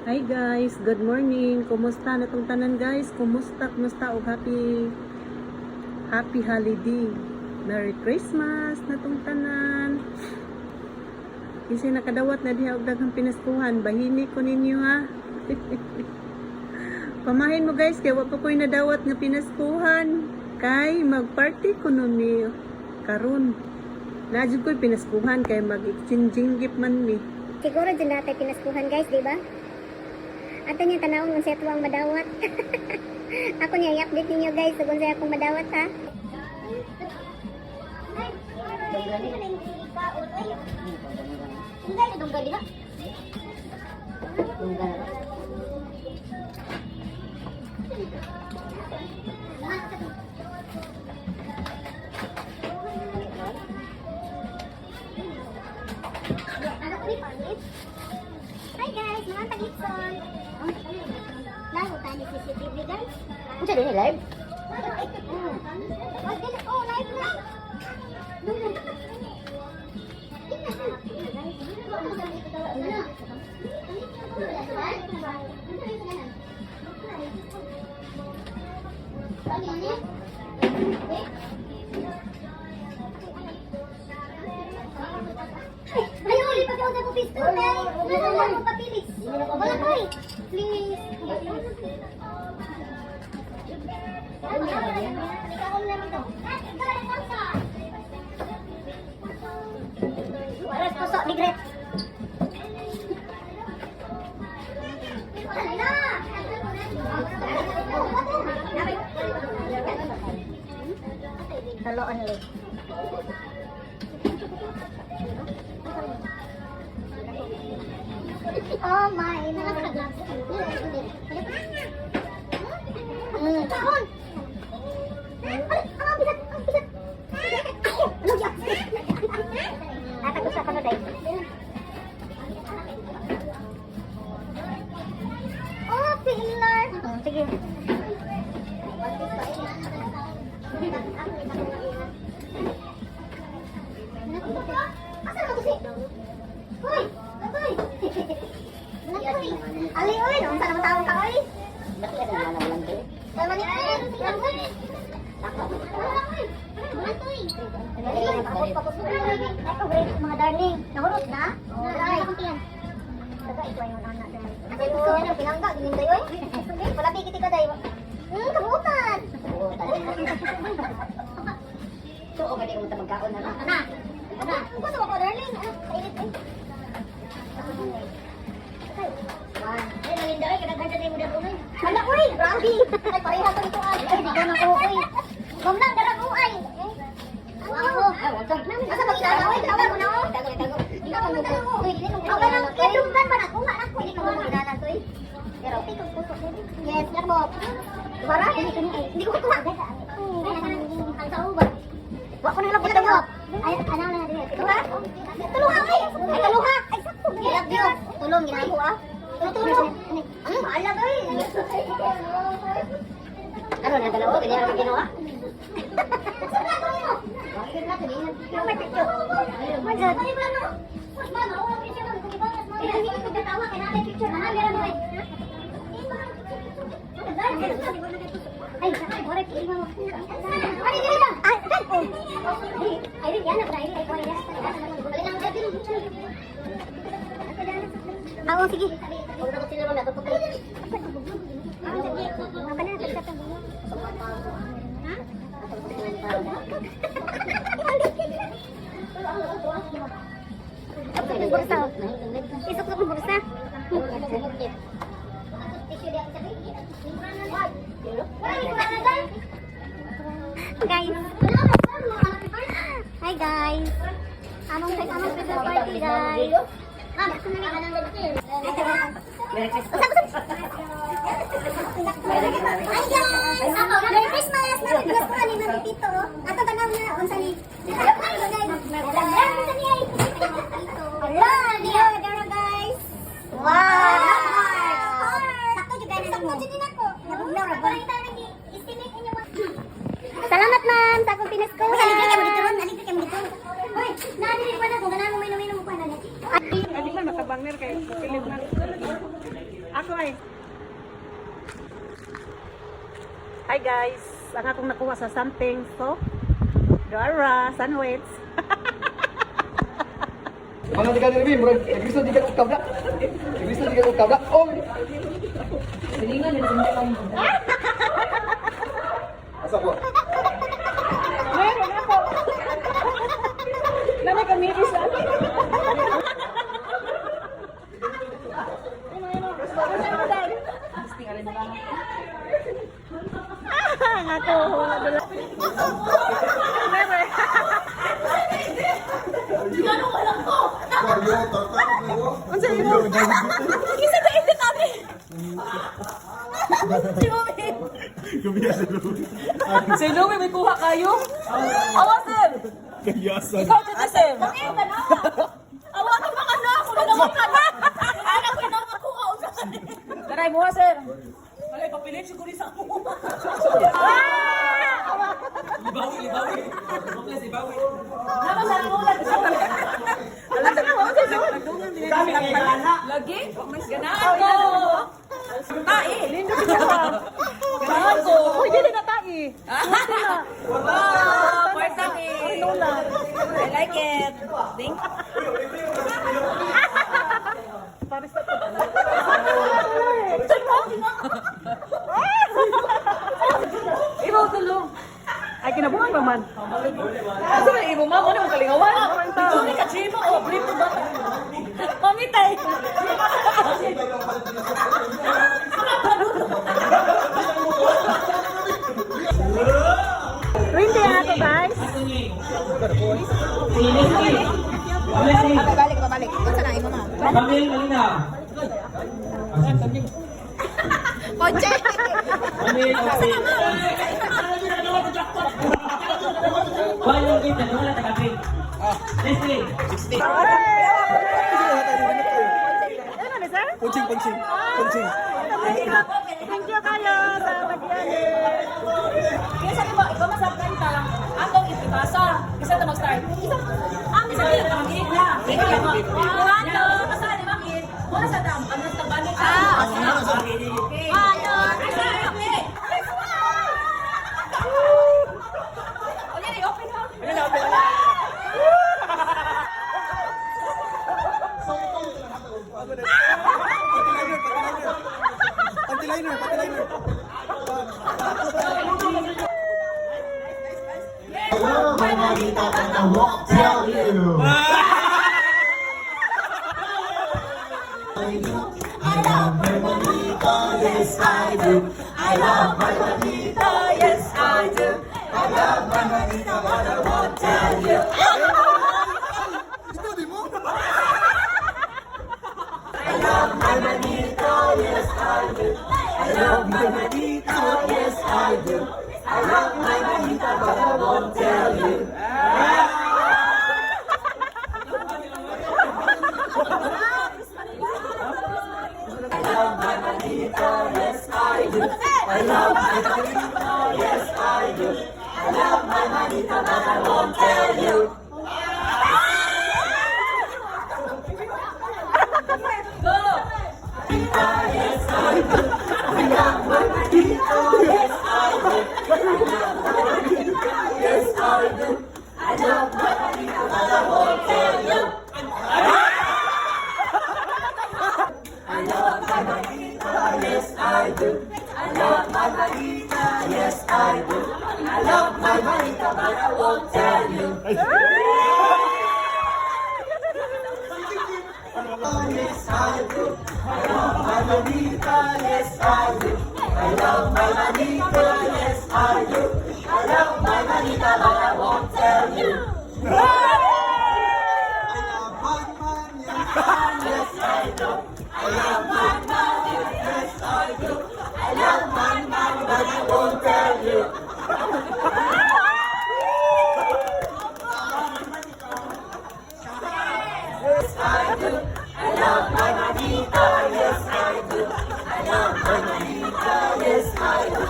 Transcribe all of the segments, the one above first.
Hi guys, good morning. Kumusta na tong tanan, guys? Kumusta, kumusta og happy happy holiday. Merry Christmas na tong tanan. Kasi nakadawat na diha og daghang pinaskuhan, bahini ko ninyo ha. Pamahin mo guys, kay wa pa ko'y nadawat nga pinaskuhan. Kay magparty ko nun ni karon. Naa jud ko'y pinaskuhan kay mag-exchanging gift man mi. Siguro dyan natay pinaskuhan, guys, di ba? Ato niya tanawon kung sa ang madawat. Ako niya i-update ninyo, guys, kung sa akong madawat ha. Ano ko ni Palit? Hi guys, mga tagitson. Lalo tayo ni CCTV, guys. Unsa din live? Oh, live na. Ay, oy, pag-out ako pistol, ay. Wala mo papilis. Wala ko eh. Please. Aras puso ni Gret. Hala! Hello only. Oh my. Kahon! Ay, ang bigat, ang bigat. Ano yan? Natagos sa kano day. Oh, pillar. Oh, sige. Asa na to si? Hoy, hoy. Hoy. Ali oy, unsa naman tawong ka oy? Bakit ka na lang day? Tama ni ay. Mga darling, nahurot na? Ay, Ayun, pinangga, gininday oy. Wala bigit ka day. Kabutan. So, okay di mo ta magkaon na. Ana. Ana. Gusto ko, darling. Ah, kainit eh. Ay, malinda oy, kadaghan sa mo dagong. Hala, uy, grabe. Ay, pareha to nito ay. Ay, di ko na ko oy. Ma'am lang, darag uay. Wow. Asa ba kilala oy? Tawag mo na oh. Tago, tago. Di ko mo tago. Ako lang kay man ako, nga ako. Hindi ko mo kilala to eh. Pero Yes, mo. Wara? Hindi ko kuha. Ang sao ba? Wa ko na lang butang. Ay, ano na dili. Tuluha? Tuluha ay. Ay, tuluha. Ay, sakto. Love you. Tulong ginako ah. Tulong. Ano, alam oy. Ano na dalawa ganyan ang ginawa? Sa plato mo. Bakit na to di? May picture. Ay, wala no. Mas man, ako ang picture man. Kung ibangas mo. Hindi ko katawa kay naa picture na meron mo eh. Ay, ay, mo. Ay, dili lang. Ay, oh. Ay, ay, yan na, ay, ay, ay, Ah, oh, sige. Huwag na ko sila mamaya tutok. Ah, sige. Ako na, Ha? Isok ng bursa. Isok ng bursa. Guys. Hi guys. Among among Christmas party, guys. Merry Christmas. Hi guys! Merry Christmas! Mami, bigas ko ni Mami Pito. Ato tanaw na unsa ni. Unsa ni ay? Hala, niyo dara guys. Wow! Sakto jud kay sakto jud din ako. Nabugnaw ra ba? Salamat, ma'am, sa akong pinasko. Aligre kay mo dito ron, aligre kay mo dito. Hoy, naa diri pa na kung ganahan mo mainom-inom ko na. Adi man makabangner kay pilit man. Ako ay. Hi guys, ang akong nakuha sa something so Dora, sandwich. Mga di ka nilibim, murag nagristo di ka og tabla. Nagristo di ka og tabla. Oh. Asa ko? Meron ako. Nana kami isa. Ang ako, wala dala. Never. Unsa imo? Kisa na edit ate. Si Mami. Si Louie, may kuha kayo? Awa, sir! Ikaw, tita, sir! Awa ka pa ka na. Ako na naman ka na. Anak ko na makuha. Taray, muha, sir! Alay, papilit siguro sa ako. Libawi, libawi. Maples, libawi. Nama sa ulan. Lagi? Ganahan ko! Tai! Lindo kita pa. Ganahan ko! Uy, dili na tai. Wow! Kwarta ni! I like it! Thank Paris na to. Ibaw tulong! Ay, kinabuhi pa man. Asa man imo ma'am? Ano mo kalingawan? Sorry ka, Chimo! Oh, brief to bata. Mami tay! Rindi ang ako guys. Babalik, babalik. Unsa na imo ma'am? Kamil, Malina. Ponche. Kamil, okay. Why yung kita? Wala ta kami. Leslie. Ano ni sir? Punching, punching, punching. Thank you kayo sa pagyani. Kaya sabi mo, ikaw masaktan ka, atong ipipasa. Isa ta mag-start. Isa. Ang isa din, pamigit na. One, two, basta di ba, kid? Wala sa dam, ang nasa banok. Ah, okay. One, two, Asa, okay. O, yan, open ha. Pantiliner, pantiliner. I won't tell you. I love my manita, yes I do. I love my manita, yes I do. I love my manita, but I won't tell you. Ito di mo. I love my manita, yes I do. I love my manita, yes I do. I love my manita, but I won't tell you. I love my manita, yes I do. I love my manita, yes I do. I love my manita, but I won't tell you. Yes, I do. I love my manita. Yes, I do. I love my manita, but I won't tell you. Yes, I do. I love my manita. Yes, I do. I love my manita. Yes, I do. I love my manita, but I won't tell you. I love my man, yes. Yes, I do. I love my man. Yes, I do. I love my man, but I won't tell you. Yes, I do. I love my manita. Yes, I do. I love my manita. Yes, I do.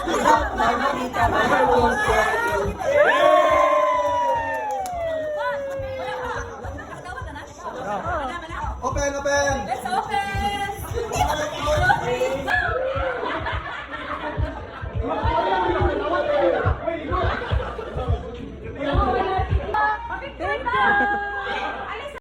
I love my manita, but I won't tell you. Open, open. Let's open!